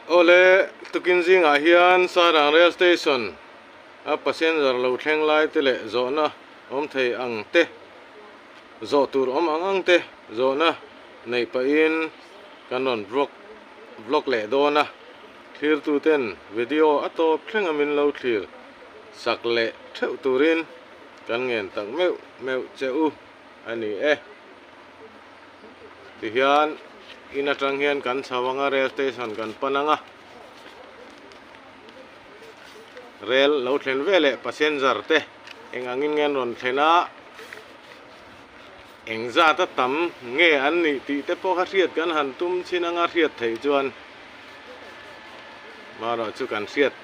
Awle, tukin zingah hian Sairang Rail Station a passenger lo thleng lai te leh zawhna awm thei ang te, zawh tur awm ang ang te zawhna neih pahin kan rawn vlog vlog leh dawn a, thlirtu ten video a tawp thleng a min lo thlir sak leh theuh turin kan ngen tak meuh meuh che u a ni e. Tihian in atang hian kan chho anga rail station kan pan anga rail lo thlen veleh passenger te eng angin nge an rawn thlen a eng zat a tam nge an nih tih te pawh kha hriat kan han tum chin anga hriat theih chuan marawh chu kan hriat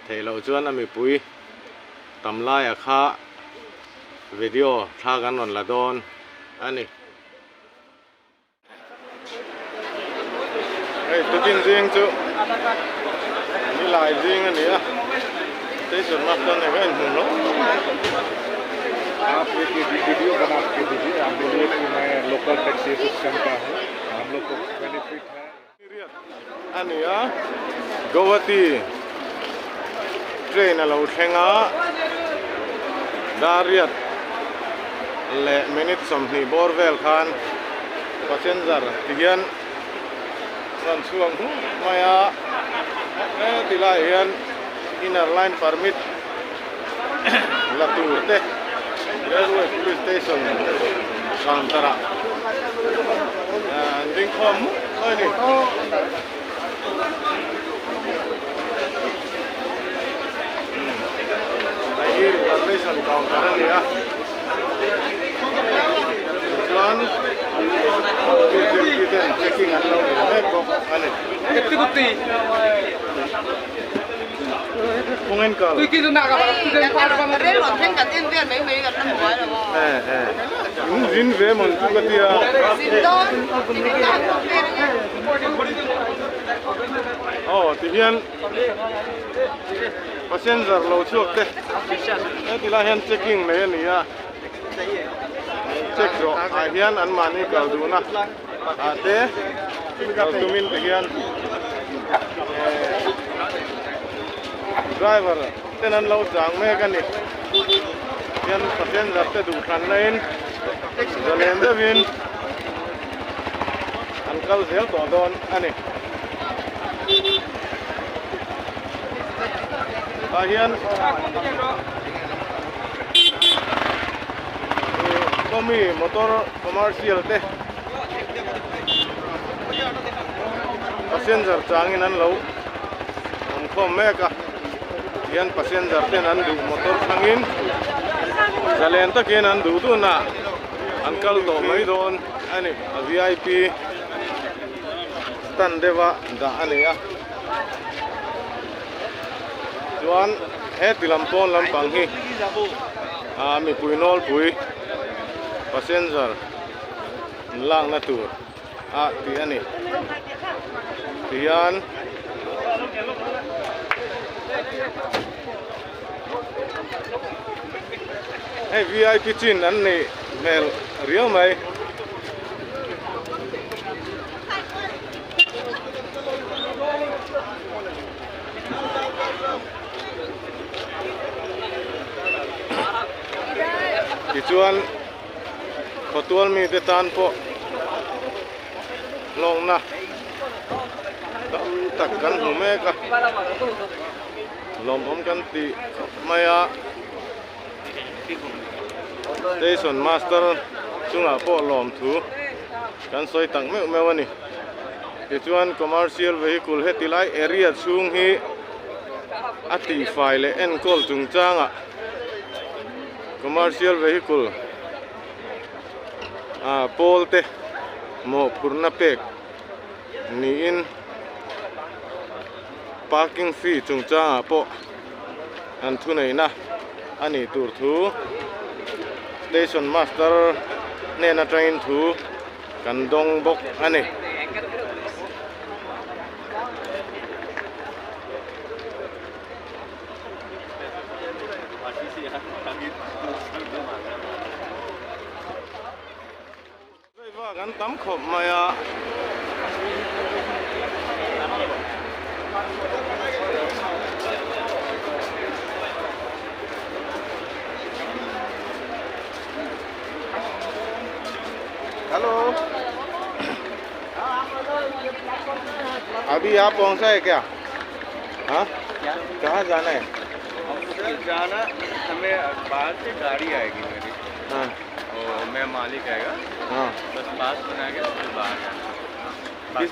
theih loh chuan a mipui tam laiah kha video thla kan rawn la dawn a ni. Hei tukin zing chu nilai zing a ni a station master nen ka inhmu hlawm आप एक वीडियो बना के दीजिए आप बोलिए कि मैं local taxi system का हूँ हम लोग को बेनिफिट है a ni a Guwahati train a lo thleng a Dariat leh minute 20 bawr vel khan passenger ti hian rawn chhuak hmuh mai a heti laiah hian inner line permit la tur te railway police station counter ah an ding khawm mup mai a ni. Hei hi reservation counter a ni a tichuan duty ten checking an lo nei mek bawk a ni. Kawngin kal. In zin ve mawn chu ka tia. Aw tihian passenger lo chhuak te heti lai hian checking nei a ni a check zawh ah hian anmahni kal duhna ah te kal tumin tihian driver ten an lo chang mek a ni hian passenger te duh hran na in zalen deuhin an kal zel tawh dawn a ni tah hian khawmi motor commercial te passenger changin an lo awm khawm mek a tihian passenger ten an duh motor thlangin zalen takin an duh duhna an kal tawh mai dawn a ni a vip stand deuha dah a ni a chuan heti lam pawn lampang hi ah mipui nawlpui passenger an lakna tur a tih a ni tihian hei vip chin an nih hmel riau mai. Tichuan khawtual mite tan pawh hlawkna tam tak kan hmu mek a lawmawm kan tih khawp mai a station master chungah pawh lawmthu kan sawi tak meuh meuh a ni tichuan commercial vehicle heti lai area chhung hi a tihfai leh enkawl chungchangah Commercial vehicle ah pawl te mawhphurhna pek niin parking fee chungchangah pawh an thuneihna a nih tur thu station master hnen atangin thu kan dawng bawk a ni. Vak an tam khawp mai a. अभी आप पहुंचा है क्या हाँ कहाँ जाना है सर जाना हमें बाहर से गाड़ी आएगी मेरी हाँ और मैं मालिक आएगा हाँ बस पास बना के फिर बाहर जाना किस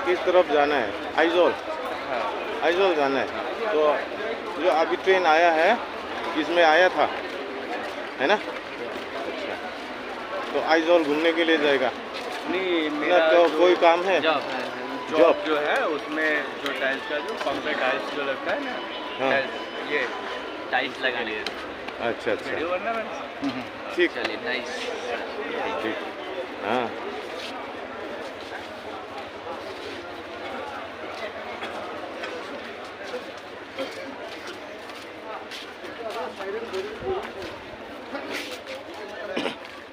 किस तरफ जाना है आइजोल हाँ आइजोल जाना है तो जो अभी ट्रेन आया है इसमें आया था है ना अच्छा तो आइजोल घूमने के लिए जाएगा नहीं ना मेरा तो जो कोई काम है जॉब है जॉब। जॉब जो है उसमें जो टाइल्स का जो पंप पे टाइल्स जो लगता है ना हाँ। टाइल्स ये टाइल्स लगाने हैं। अच्छा अच्छा वीडियो बनना मैंने ठीक चलिए नाइस ठीक हाँ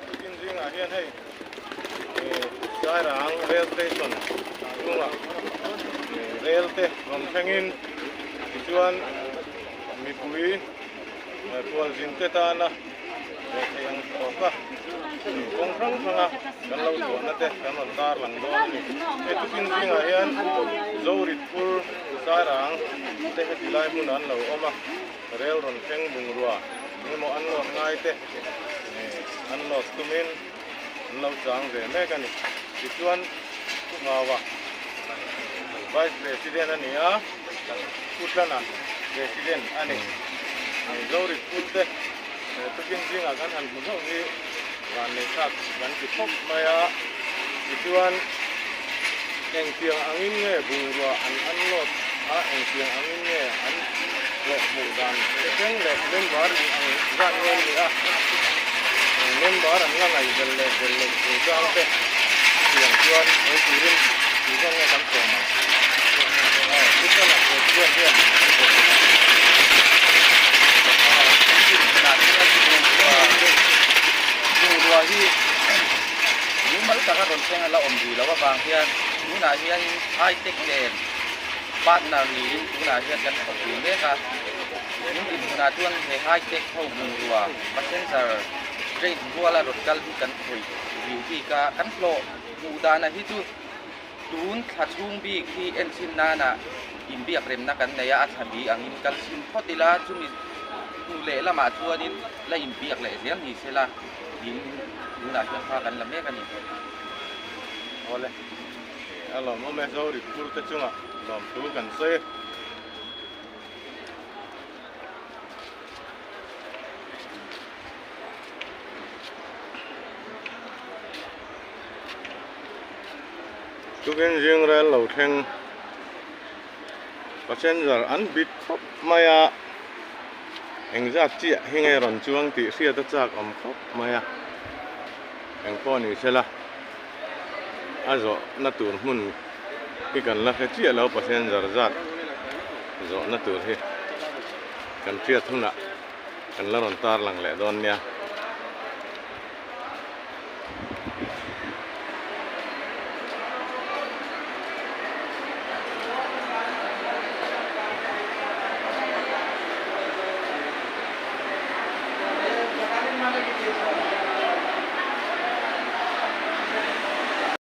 Tukin zingah hian hei Sairang rail station chungah rail te rawn thlengin tichuan mipui khualzin te tana leh thei ang tawk a kawng hrang hranga kan lo chhuahna te kan rawn tar lang dawn a ni. Hei tukin zingah hian Zoritpur Sairang te heti lai hmunah an lo awm a rail rawn thleng bungrua engemaw an lawt ngai te an lawt tumin an lo chang ve mek a ni. Tichuan Pu Ngawa Vice President a ni a, Pu Tlana President a ni. Zoritpur te tukin zingah kan han hmu hlauh hi vanneihthak kan ti khawp mai a. Tichuan engtiang angin nge bungrua an unload a, engtiang angin nge an hlawh hmuh dan te thleng leh member eng ang zat nge ni a, eng member an la ngaihbel leh bel loh chungchang te chutiang chuan sawi turin tu zawk nge kan sawm ang. Aw, Kristian-a President hian an bawk. Bungrua hi mumal taka rawn thleng a la awm rih loh avang hian tunah hian high tech nen partner niin tunah hian kan thawk dun mek a. Tun dinhmunah chuan he high tech ho bungrua passenger train ruala rawn kal hi kan khawih rih bik a, kan hlawh hmuh dana hi chu tun thla chhung bik hi enchhin nana inbiak remna kan nei a, a thla bi angin kal chhin phawt ila chumi hnu leh lamah chuanin la inbiak leh zel ni sela tiin tunah hian hma kan la mek a ni. Awle, a lawmawm e, Zoritpur te chungah lawmthu kan sawi. Tukin zing rel lo thleng passenger an bit khawp mai a engzat chiah hi nge rawn chuang tih hriat a chak awm khawp mai a engpawh ni sela a zawhna tur hmun hi kan la hre chiah lo passenger zat zawhna tur hi kan hriat hunah kan la rawn tar lang leh dawn nia.